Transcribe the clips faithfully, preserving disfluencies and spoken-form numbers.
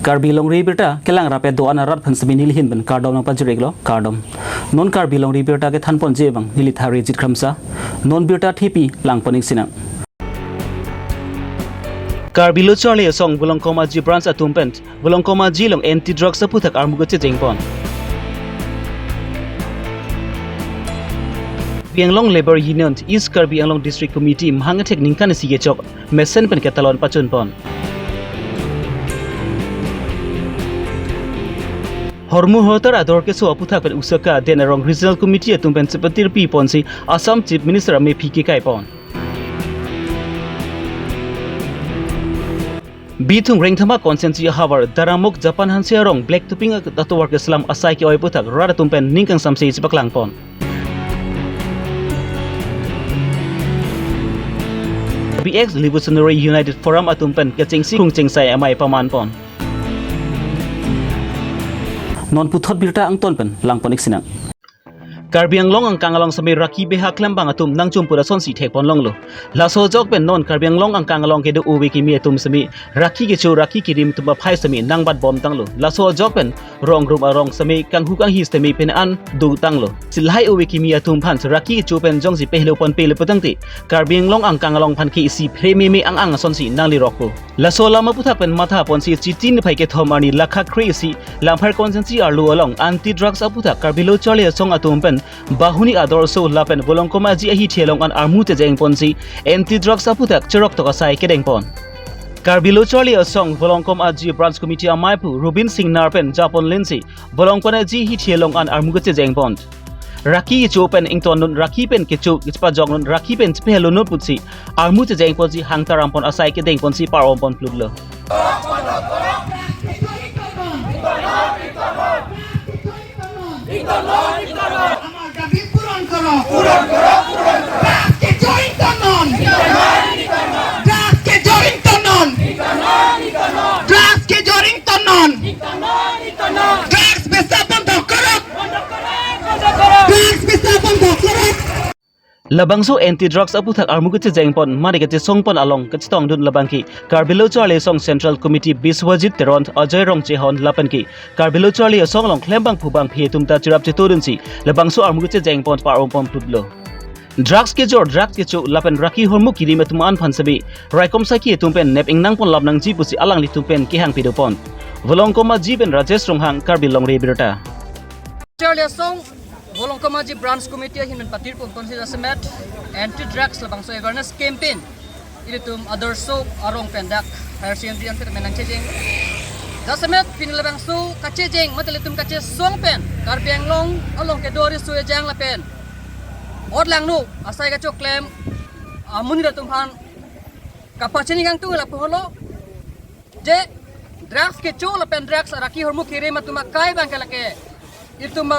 Karbi Longri Abirta kelang rapet do-an arat aphan semi nelihin pen kardom nangpajir-iklo, kardom. Non Karbi Longri Abirta kethanponji abang neli Tharjit Kramsa. Non birta thepi langpon-ik sinang. Karbi Lo Charli Asong Volongkom Aji Branch atum pen Volongkom Aji along anti drugs aphuthak armu kechejengpon. Karbi Anglong Labour Union East Karbi Anglong District Committee mahang athek ningkan isi kechok mesen pen ketalon pachunpon. Hormu hortar ador keso aphuthak pen Usaka Den Arong Regional Committee atum pen chepatirpiponsi Assam Chief Minister amephi kekaipon. Bithung Rengthama constituency ahavar Daramok Japan Hanse arong black topping atovar keselam asai ke-oi aphuthak rat atum pen ning kangsamse chepaklangpon. B X Revolutionary United Forum atum pen kechengsi krung chengsai amei pamanpon. Non puthot birta angton pen langpon-ik sinang. Karbi Anglong angkang along semi rakhi beha klembang atum nangchum pura sonsi thekpon longlo. Laso ajok pen non Karbi Anglong angkang along kedo ove kimi atum semi rakhi kecho rakhi kerim atum aphai semi nangbatbom tanglo. Laso ajok pen rong rum arong semi kanghu kanghi semi pen an do tanglo. Si lahai ove kimi atum aphan rakhi kecho pen jongsi pehelo ponpe le putangte Karbi Anglong angkang along aphan ke isi phrememe ang ang asonsi nanglirokpo. Laso alam aphuthak pen mathaponsi Chiti niphai kethom arni lakha kre-isi Lamphai constituency arlo along anti drugs aphuthak Karbi Lo Charli Asong atum pen Bahuni ador so lapen Volongkom Aji ahithi along an armu chejengponsi anti drugs aphuthak cheroktok asai kedengpon. Karbi Lo Charli Asong Volongkom Aji Branch Committee amaipu Rubin Singnar pen japon lensi Volongkom Aji ahithi along an armu kechejengpon. Rakhi kecho pen ingtonnun, rakhi pen kecho kepajoknun, rakhi pen chepehelo nut pusi armu chejengponsi hangtarampon asai kedengponsi par-ompon plutlo. আমাৰ দাবী পূৰণ কৰক। পূৰণ কৰক, পূৰণ কৰক। ড্ৰাগছ কেছো intern. Drugs কেছো ইণ্টাৰ্ণ। ড্ৰাগছ কেছো ইণ্টাৰ্ণ। ড্ৰাগছ বেচা বন্ধ কৰক। ড্ৰাগছ বেচা বন্ধ কৰক। Labangso anti drugs aphuthak armu kechejengpon mari kechesongpon along kachetongdun labangke Karbi Lo Charli Asong Central Committee Biswajit Teron, Ajay Rongchehon lapenke Karbi Lo Charli Asong along klembang phubang phi atum ta cherap chetodunsi labangso armu kechejengpon par-ompon plutlo. Drugs kejor, drugs kecho lapen rakhi hormu kerim atum an aphan semi raikom saki atum pen nep ingnangpon lap nangji pusi alanglitum pen kehang pedopon. Volongkom Aji pen Rajesh Ronghang, Karbi Longri Abirta. Charli Asong Volongkom Aji Branch Committee ahin pen patirpon tonsi jasemet anti drugs labangso awareness campaign ilitum ador so arong pen dak higher secondary an pen nangchejeng. Jasemet pini labangso kachejeng mate ilitum kachesong pen Karbi Anglong along kedo riso ejang lapen ot langno asai kachoklem amonit atum aphan kapachini kangtung lapu holo. Je drugs kecho lapen drugs rakhi hormu kerim atum akai abangke lake itum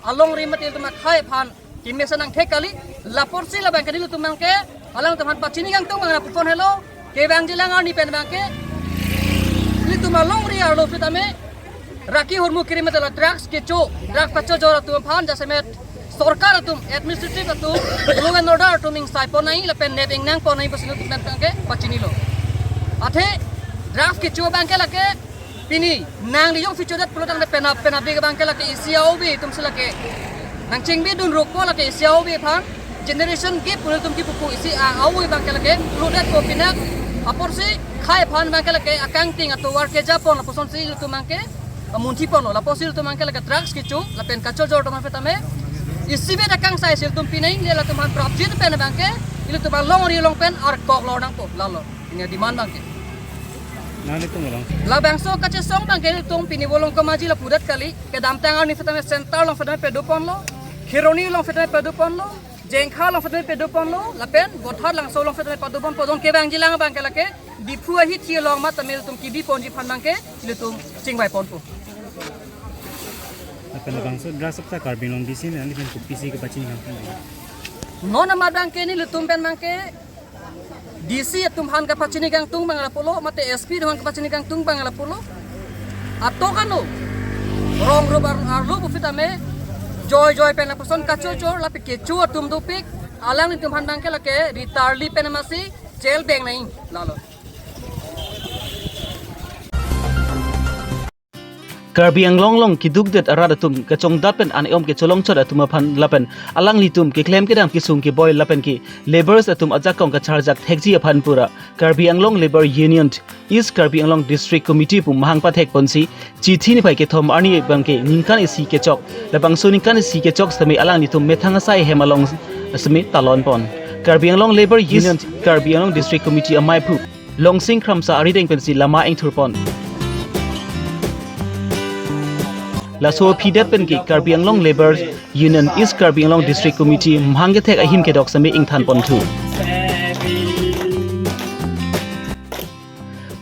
alongri mate itum akai aphan kemesen nangthek kali. Lapusi labangke nelitum abangke alangtum aphan pachini kangtung abang pupon helo. Kevangjilang arni pen abangke ilitum alongri arlo sitame rakhi hormu kerim mate la drugs kecho, drugs pachojor atum aphan jasemet sorkar atum, administrative atum, law and order atum ingsaipon nangji lapen nep ingnangpon nangji pusi nelitum abangke pachinilo. Athe drugs kecho abangke lake pini nangli jongsi chodet pulotangte penap penapdik abangke lake isi a-ove atumsi lake nangchingbidun rokpo lake isi a-ove aphan generation gap pu nelitum kipupu isi a-ove abangke lake lodetpo pinak apotsi khai aphan abangke lake akangting atovar kejapon lapusonsi ilitum abangke amunthi ponlo. Lapusi ilitum abangke lake drugs kecho lapen kachojor atum aphan sitame isivet akangsai si ilitum pinangji, latum aphan prapjin pen abangke ilitum alongri along pen arkok lor nangpo, lalo. Ini demand abangke. Nanglitum along. Labangso kachesong abangke ilitum pini Volongkom Aji lapu det kali, kedamtang arni sitame center along sitame padoponlo, Kheroni along sitame padoponlo, Jengkha along sitame padoponlo, lapen Bothatlangso along sitame padoponpo. Don kevangjilang abangke lake Diphu ahithi along matame ilitum kebiponji aphan abangke ilitum chingvaiponpo. Lapen labangso drugs aphuthak Karbi Anglong D C pen nelihin kopisi kapachini kangtung? Non amat abangke nelitum pen abangke D C atum aphan kapachini kangtung abang lapulo, mate S P atum aphan kapachini kangtung abang lapulo. Atok ano rong rum ar-, arlo pusitame joi joi pen lapuson kachojor lapen kecho atum dopik, alanglitum aphan abangke lake ritarli pen amatsi jail beng nangji, lalo. Karbi Anglong along keduk det arat atum kachongdat pen an-e-om kecholong chot atum aphan lapen alanglitum keklem kedam kesung keboi lapen ke labourers atum ajakong kacharjak thekji aphan pura Karbi Anglong Labour Union East Karbi Anglong District Committee pu mahang pathek ponsi chithi niphai kethom arni abangke ningkan isi kechok labangso ningkan isi kechok sitame alanglitum methang asai hem along sitame talon pon. Karbi Anglong Labour Union Karbi Anglong District Committee amaiphu Longsing Kramsa arideng pensi lama ingthur pon. Laso aphi det pen ke Karbi Anglong Labour Union East Karbi Anglong District Committee mahang kethek ahim kedok sitame ingthan ponthu.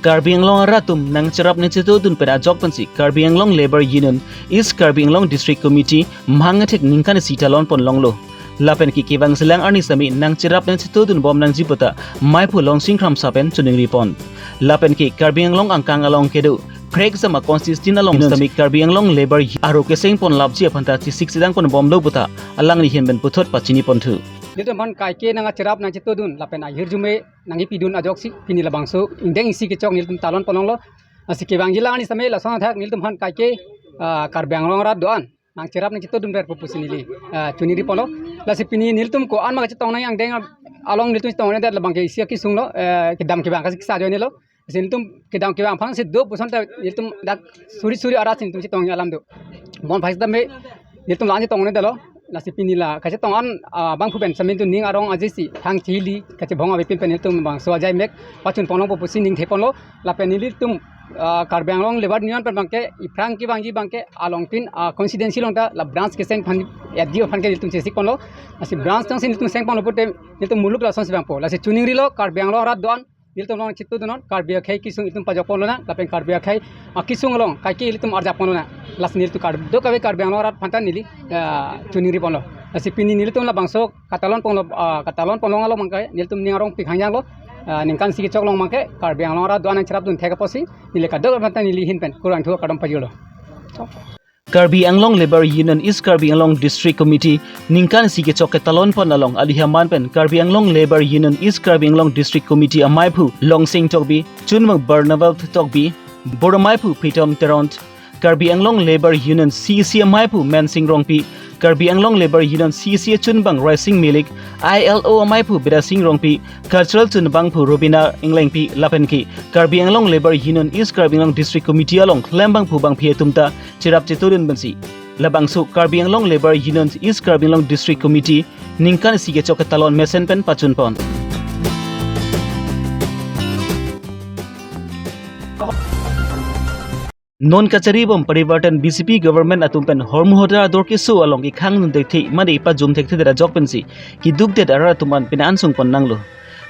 Karbi Anglong arat atum nangcherap nangchetodun pen ajok pensi Karbi Anglong Labour Union East Karbi Anglong District Committee mahang kethek ningkan isi talon pon longlo. Lapen ke kevang selang arni sitame nangcherap nangchetodun bom nangji puta maiphu Longsing Kramsa pen choningri pon. Lapen ke Karbi Anglong angkang along kedo Phrekjama constituency along sitame Karbi Anglong Labour aro keseng pon lapji aphanta chesik chedang pon bomlo puta alangli ahin pen puthot pachini ponthu. Nelitum aphan kaike nangcherap nangchetodun lapen ahirjume nangkipidun ajoksi pini labangso ingdeng isi kechok nelitum talon pon longlo. Lasi kevangji lang arni sitame lason athak nelitum aphan kaike, ah, Karbi Anglong arat do-an nangcherap nangchetodun ver pu pusi neli, ah, choningri ponlo. Lasi pini nelitum ko-an ma kachetong nangji angdeng along nelitum chetong nangji det labangke isi akesung lo, eh, kedam kevang kasi kesa ajoine lo. Lasi nelitum kedam kevang aphan si do puson ta nelitum dak suri suri arat si nelitum chetong alam do. Bon phai sitame nelitum la-an chetong nangji detlo. Lasi pini la kachetong an, ah, abangphu pen sitame nelitum ning arong ajesi thang chili kachebong avepin pen nelitum bangso ajai mek pachun ponlong pu pusi ningthe ponlo. Lapen nelitum, ah, Karbi Anglong Labour Union pen abangke iphrang kevangji abangke along pin, ah, constituency along ta la branch keseng aphan, F D O aphan ke nelitum chesik ponlo. Lasi branch tang si nelitum seng ponlo pute nelitum muluk lason si vangpo. Lasi choningrilo Karbi Anglong arat do-an nelitum along chetodun non Karbi akhei kesung itum pajok ponlonang lapen Karbi akhei, ah, kesung along kaike ilitum arjap ponlonang. Lasi nelitum Kar-, do kave Karbi Anglong arat aphanta neli, ah, choningri ponlo. Lasi pini nelitum labangso katalon ponlo, ah, katalon ponlong along abangke nelitum ning arong pik hangjanglo, ah, ningkan isi kechok along abangke Karbi Anglong arat do-an nangcherapdun thek apotsi neli kadokave aphanta neli ahin pen kurvangthu akardom pajirlo. Karbi Anglong Labour Union East Karbi Anglong District Committee ningkan isi kechok ketalon pon along alihaman pen Karbi Anglong Labour Union East Karbi Anglong District Committee amaiphu Longsing Tokbi, chunbang Barnabal Tokbi, bor amaiphu Pritom Teron, Karbi Anglong Labour Union C E C amaiphu Mensing Rongpi, Karbi Anglong Labour Union C E C achunbang Raising Milik, I L O amaiphu Bidasing Rongpi, cultural chunbangphu Robina Englengpi lapen ke Karbi Anglong Labour Union East Karbi Anglong District Committee along klembangphu bangphi atum ta cherap chetodun pensi labangso Karbi Anglong Labour Union East Karbi Anglong District Committee ningkan isi kechok ketalon mesen pen pachun pon. Non kachari bom parivartan B J P government atum pen hormu hotar ador keso along kekhangdun thekthe mane pajum thekthe det ajok pensi keduk det arat atum an pina ansung pon nanglo.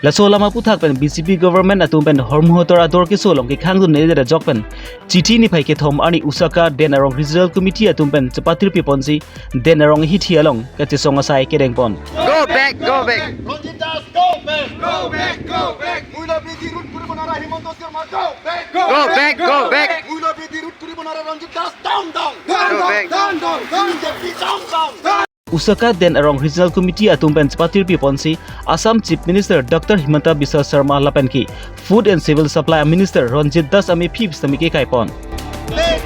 Laso alam aphuthak pen B J P government atum pen hormu hotar ador keso along kekhangdun det ajok pen chithi niphai kethom arni Osaka Den Arong Regional Committee atum pen chepatirpi ponsi Den Arong hithi along kachesong asai kedeng pon. Go back, go back. Ranjit Das, go back, go back, go back. Muila bidi rut kuri bonara Himanta Sharma, go back, go back, go back. Muila bidi rut kuri bonara Ranjit Das, down, down. Go back. Down, down, down. B J P down, down. Osaka Den Arong Regional Committee atum pen chepatirpi ponsi Assam Chief Minister Doctor Himanta Biswa Sarma lapen ke Food and Civil Supply Minister Ranjit Das amephi sitame kekai pon.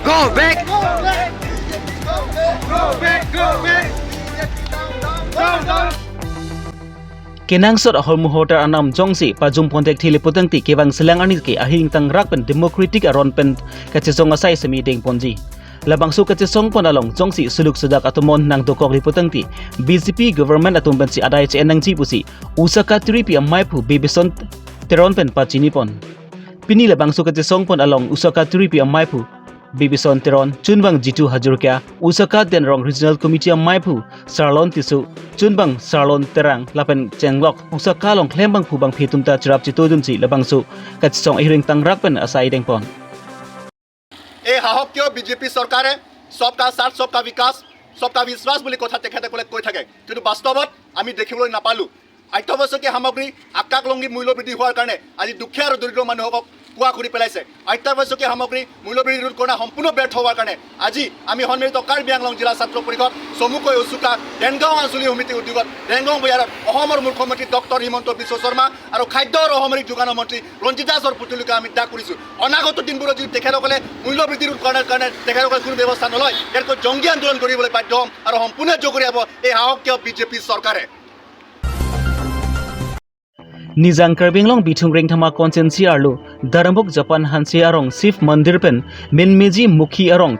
Go back! Go back! Go back! Go back! Kenangsot ahormu hotar anam jongsi pajum pon thekthe le putangte kevang selang arni ke ahireng tangrak pen democratic aron pen kachesong asai sitame deng ponji. Labangso kachesong pon along jongsi suluk sudak atumon nangdokok le putangte B J P government atum pensi adai che-en nangji pusi Osaka tiripi amaiphu Bibison Teron pen pachini pon. Pini labangso kachesong pon along Osaka tiripi amaiphu Bibison Teron, chunbang Jitu Hazarika, Osaka Den Arong Regional Committee amaiphu Sarlon Tisso, chunbang Sarlon Terang lapen chenglok Osaka along klembangphu bangphi atum ta cherap chetodunsi labangso kachesong ahireng tangrak pen asai deng pon. এই শাসকীয় বিজেপি চৰকাৰে সবকা সাথ, সবকা বিকাশ, সবকা বিশ্বাস বুলি কথা তেখেতসকলে কৈ থাকে, কিন্তু বাস্তৱত আমি দেখিবলৈ নাপালোঁ। অত্যাৱশ্যকীয় সামগ্ৰী আকাশ লংঘী মূল্য বৃদ্ধি হোৱাৰ কাৰণে আজি দুখীয়া আৰু দৰিদ্ৰ মানুহক খোৱা কৰি পেলাইছে। অত্যাৱশ্যকীয় সামগ্ৰী মূল্যবৃদ্ধি ৰোধ কৰা সম্পূৰ্ণ ব্যৰ্থ হোৱাৰ কাৰণে আজি আমি সন্মিলিত কাৰ্বি আংলং জিলা ছাত্ৰ পৰিষদ চমুকৈ উচুকা দেনগাঁও আঞ্চলিক সমিতিৰ উদ্যোগত দেনগাঁও বজাৰত অসমৰ মুখ্যমন্ত্ৰী ডক্টৰ হিমন্ত বিশ্ব শৰ্মা আৰু খাদ্য আৰু অসামৰিক যোগানৰ মন্ত্ৰী ৰঞ্জিত দাসৰ পুতলিকা আমি দাগ কৰিছো। অনাগত দিনবোৰত যদি তেখেতসকলে মূল্যবৃদ্ধি ৰোধ কৰাৰ কাৰণে তেখেতসকলে কোনো ব্যৱস্থা নলয়, ইয়াতকৈ জংগী আন্দোলন কৰিবলৈ বাধ্য হ'ম আৰু সম্পূৰ্ণ জগৰীয়াব এই শাসকীয় বিজেপি চৰকাৰে। Nijang Karbi Anglong Bithung Rengthama constituency arlo Darambuk Japan Hanse arong Shiv Mandir pen Menmeji Mukhi arong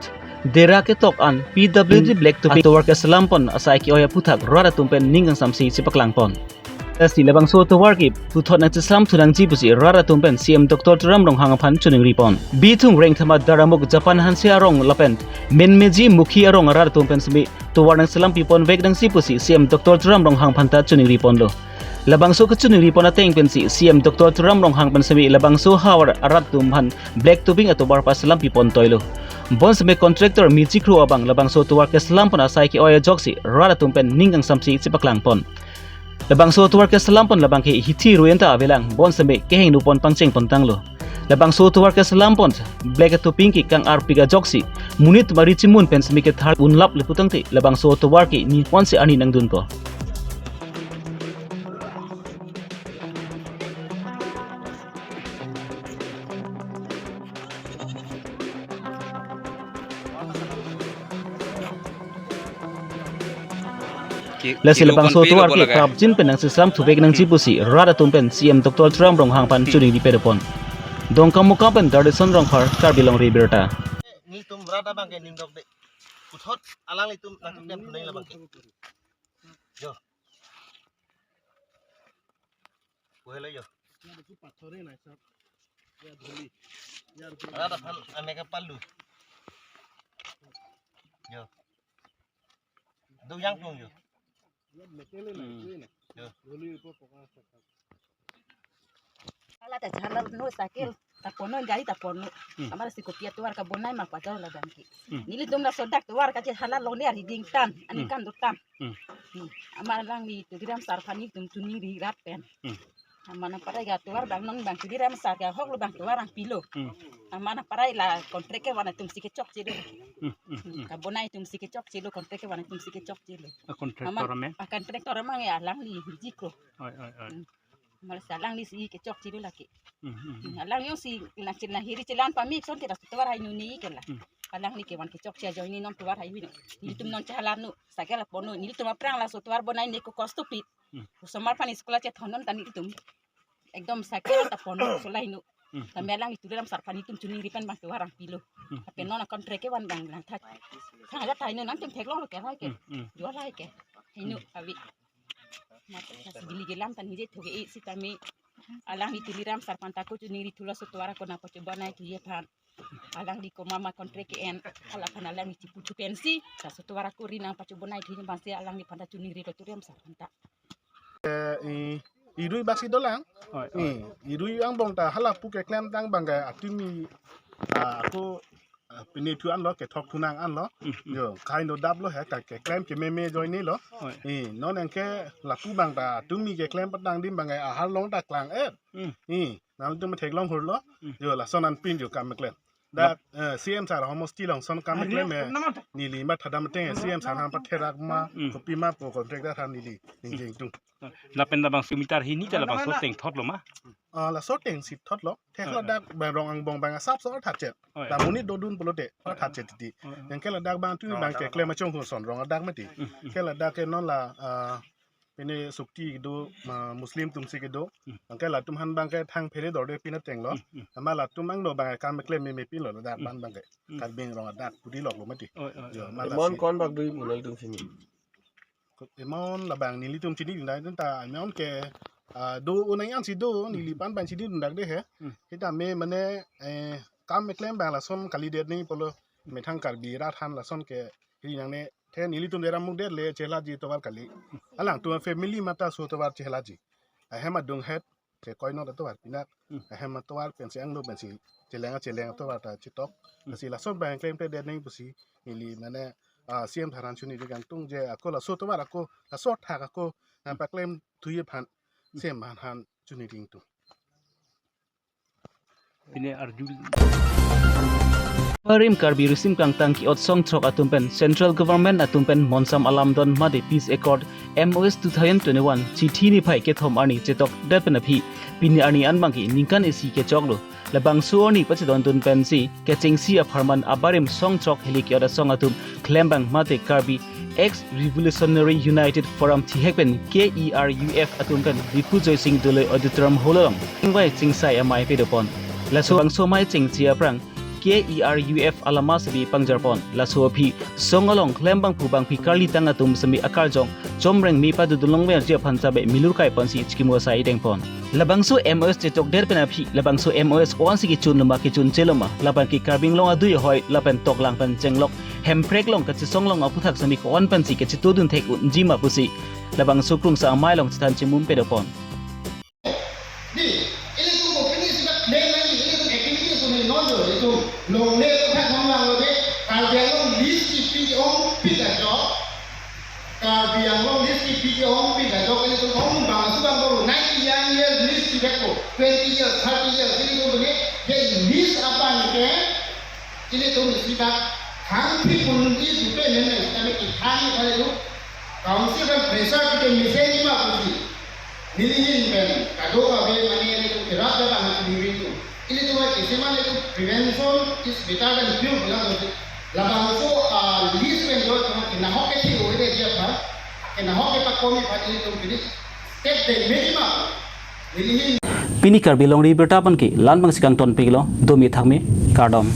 dera ketok an P W D black topping atovar keselam pon asai ke-oi aphuthak rat atum pen ning kangsamsi chepaklang pon. Lasi labangso atovar ke puthot nangcheslam thunangji pusi rat atum pen C M Doctor Tuliram Ronghang aphan choningri pon. Bithung Rengthama Darambuk Japan Hanse arong lapen Menmeji Mukhi arong rat atum pen semi tovar nangselam pipon vek nangji pusi C M Doctor Tuliram Ronghang aphanta choningri ponlo. Labangso kechoningri pon ateng pensi C M Doctor Tuliram Ronghang pen semi labangso havar arat atum aphan black topping atovar paselam pipon toilo. Bon semi contractor Meji Kro abang labangso atovar keselam pon asai ke-oi ajoksi rat atum pen ning kangsamsi chepaklang pon. Labangso atovar keselam pon labang ke hithi ruenta avelang bon semi kehingno pon pangcheng pon tanglo. Labangso atovar keselam pon black topping ke kang-arpik ajoksi monit mari chimun pen semi kethar unlap le putangte labangso atovar ke ni pon se ani nangdun po. Lasi labangso atovar ke prapjin pen nangcheslam thuvek nangji pusi rat atum pen C M Doctor Tuliram Ronghang aphan choningri pon. Dongkamukam pen Darlison Rongphar, Karbi Longri Abirta. Nelitum rat abang ke ningdok de. Puthot alanglitum nangkeklem thunang labang ke. Jo. Kohelo jo. Yaar, itu pathor hai na, sab. Ya, dhuli. Yaar, itu rat aphan ame ke palu. Jo. Do yang pung jo. Yaar, metal hai na, hmm, itu hai na. Jo. Dhuli itu pokoknya. Hala ta jhala no cycle ta ponlo, gari ta ponlo. Hmm. Amar si kopi atovar kebonai ma pajau labang ke. Hmm. Nelitum laso dak tovar kache hala longle ari ding tan, ani, hmm, kan do tan. Hmm. Hmm. Amar alangli Tuliram sar aphan nelitum choningri rat pen. Hmm. Amar nangparai ke atovar abang non abang Tuliram sar ke ahok lo abang tovar nangpilo. Hmm. Amar nangparai la contract kevan atum si kechokche do. Hmm, hmm, hmm. Kebonai atum si kechokche do, contract kevan atum si kechokche do. A contractor amang, amen? A contractor amang ya alangli Meji Kro. Oi, oi, oi. Hmm. Amar si alangli si kechokche do lake. Hmm, hmm, hmm. Hmm, alangli si nang chin nang hiri chelan pame ason ke laso tovar hai nuni ke la. Hmm. Alangli kevan kechokche ajoine non tovar hai mino. Nelitum non chehalar no, cycle ponlo, nelitum aphrang laso tovar bonai ne ko kosto pit. Hmm. Osomar aphan school chethonon ta nelitum ekdom cycle ta ponlo, solai no. Hmm. Tame alangli Tuliram sar aphan nelitum choningri pen abang tovar nangpilo. Hmm. Lapen non a contract kevan abang nangthak. Thang aja thai no nangtum theklonglo ke hai ke. Hmm, hmm. Jo lai ke. Hino, hmm, avi. Mata kasi gili gelam tan nije thoge e sitame alangli Tuliram sar aphan ta ko choningri thu laso tovar ako nangpachobonai thuji aphan. Alangli ko mama contract ke-en, hala aphan alangli chipuchu pensi, laso tovar ako ri nangpachobonai thuji aphan si alangliphan ta choningri lo Tuliram sar aphan ta. Eh, i, irui basi dolang. Oi, oi. I, irui angbong ta hala pu keklem tang abang ke atumi, ah, ako, ah, pini thu anlo, kethok thunang anlo. Hmm, hmm. Jo, khai no dap lo he, ka keklem kememe ajoine lo. Oi. I, non anke lapu abang ta atumi keklem patang adim abang ke ahar long ta klang-et. Hmm. I, nangtum theklong hurlo. Hmm. Jo, lason anpin jo kam keklem. Dak, eh, C M sar homosti along ason kam keklem, eh, neli mathadam ateng, eh, C M sar aphan patherak ma, hmm, kopi ma pu contractor aphan neli ningjeng tung. Lapen labangso meter hini ta labangso tengthot lo ma? Ah, laso teng si thot lo. Thek, ah, ladak abang rong angbong abang asapso thatchet. Oh, ya. Damuni dodun pulote, oh, ya, thatchet titi. Oh, ya. Anke ladak abang tu, oh, abang keklem achong hu ason rong adak mati. Hmm, hmm. Anke ladak ke non la, ah, pine sukti kedo, ma, Muslim atum si kedo. Hmm. Anke latum aphan abang ke thang phere dorde pin ateng lo. Hmm, hmm. Ama latum angno abang kam keklem meme pin lo ladak, hmm, abang abang ke. Hmm. Karbi Anglong adak pudi lok lo mati. Oh, oh, jo, oh. Mata amount si. Konbak do pu nangtum chini? Amount labang nelitum chinidun dai ta amount ke, ah, do unang yang si do, neli, hmm, pan abang chinidun dak de he. Hmm. Sitame mane, eh, kam keklem abang lason kalidet nangji pulo, methang Karbi rat aphan lason ke ri nangne. The nelitum dera mukdet le chehalaji tovar kali. Alangtum family mate laso tovar chehalaji. Ahem adung het, chekoi non atovar pinak. Hmm. Ahem atovar pensi angno pensi cheleng cheleng atovar ta chetok. Hmm. Lasi lason abang klemkledet nangji pusi neli mane, ah, C M sar aphan choningri kangtung je ako laso tovar ako, laso thak ako, hmm, nangpaklem thuji aphan, hmm, C M sar aphan choningri tung. Pine arju. Abarim Karbi risim kangtang ki-ot song throk atum pen Central Government atum pen monsam alamdon mate Peace Accord M O S two thousand twenty-one chithi niphai kethom arni chetok det pen aphi pini arni anbang ke ningkan isi kechoklo. Labangso arni pachedondun pensi kechengsi apharman abarim song throk heli ki-ot asong atum klembang mate Karbi Ex Revolutionary United Forum thihek pen K E R U F atum pen Diphu Joysing Doloi Auditorium Hall along ingvai chingsai amei pedopon. Laso bangso amei chingsi aphrang K E R U F alama semi pangjarpon. Laso aphi song along klembangphu bangphi karli tang atum semi akarjong chomreng mi padudun longverji aphan chabe milur kaiponsi chikimo sai dengpon. Labangso M O S chetok det pen aphi labangso M O S onsi kechun loma kechun cheloma lapen ke Karbi Anglong adui ahoi lapen toklang pen chenglok Hemprek along kachesong long aphuthak semi ko-an pensi kachetudun thek unji ma pusi labangso krungsa amei along chethan chimum pedopon. Di, ilitum ko pini sita claim nangji, ilitum activity suni non do, ilitum longle aphuthak thomlang lo de, Karbi Anglong list kipi ke-ongpik ajok, Karbi Anglong list kipi ke-ongpik ajok, ilitum ong bang asubang ko, ninety young years list kipikpo, twenty years, thirty years, ilitum ko ne, de list abang ke, ilitum isi bak hangpi punji dupe nene kami kithang kali tu council kan pressure kita mesen ma pusi. Nelihin pen kadokave mane ilitum kerap dapat hati diri tu. Ilitum kisiman ilitum prevention is better than cure bilang tu. Labangso ah, list pen jo tu kinahok ke thi oi de dia pa. Kinahok ke pakomi pa ilitum pini. Step de mejima. Nelihin Pini Karbi Longri Birta pen ke la-an abangsi kangtonpiklo, domi thakmi, kardom.